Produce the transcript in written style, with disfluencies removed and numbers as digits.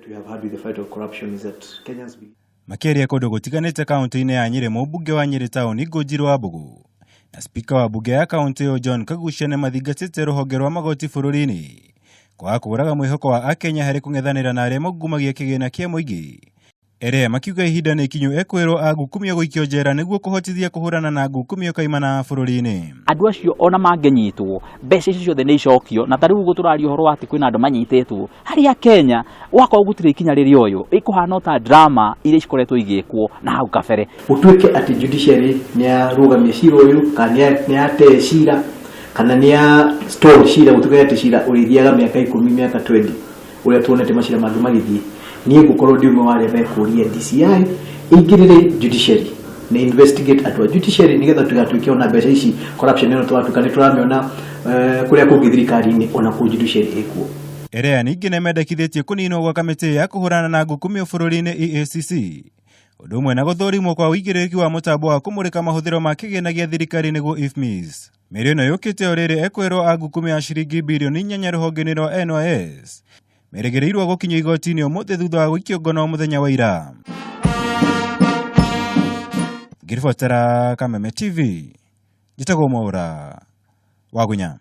that we have had with the fight of corruption is that Kenyans be Makĩaria kũndũ gũtiganĩte kaunti-inĩ ya Nyĩrĩ, mũmbunge wa Nyĩrĩ taũni Ngũnjiri Wambugu na spika wa mbunge ya kaunti ĩyo John Kaguchia nĩ mathingatĩte rũhonge rwa magoti bũrũri-inĩ kwaga kũũraga mwĩhoko wa Akenya harĩ kũng'ethanĩra na arĩa maungumagia kĩgĩna kĩa mũingĩ. Ere makiuga ihinda nĩ ikinyu ekwĩrwo a ngukumio gũikio njera nĩguo kũhotithia kũhũrana na ngukumio kaimana bũrũri-inĩ. Andũ acio ona mangĩnyitwo, mbeca icio ciothe nĩ icokio. Na ta rĩu ũguo tũraria ũhoro wa atĩ kwĩna andũ manyitĩtwo harĩa Kenya, wakorwo gũtirĩ ikinya rĩrĩoywo, ĩkũhana o ta drama iria cikoretwo igĩkwo na hau kabere. Gũtuĩke atĩ judiciary nĩ yarũgamia cira ũyũ kana nĩ yatee cira kana nĩ ya stall cira, gũtuĩke atĩ cira ũrĩthiaga mĩaka 10, mĩaka 20, ũrĩa tuonete macira mangĩ magĩthiĩ, niĩ ngũkorwo ndĩ ũmwe wa arĩa mekũria DCI ĩingĩrĩre judiciary na investigate andũ a judiciary, nĩgetha tũtigatuĩke ona mbeca ici, corruption ĩno twatuĩka nĩ tũramĩona kũrĩa kũngĩ thirikari-inĩ, ona kũu judiciary ĩkuo. Erea ningĩ nĩmendekithĩtie kũninwo gwa kamĩtĩ ya kũhũrana na ngukumio bũrũri-inĩ EACC, ũndũ ũmwe na gũthũrimwo kwa ũigĩrĩrĩki wa mũtambo wa kũmũrĩka mahũthĩro ma kĩgĩna gĩa thirikari nĩguo IFMIS. Mĩario ĩno yũkĩte o rĩrĩ ekwĩrwo a ngukumio ya ciringi birioni 8 rũhonge-inĩ rwa NYS merĩgĩrĩirwo gũkinyio igoti-inĩ ũmũthĩ thutha wa gũikio ngono mũthenya wa ira. Ngĩribotera Kameme TV, njĩtagwo Mwaũra Wagunya.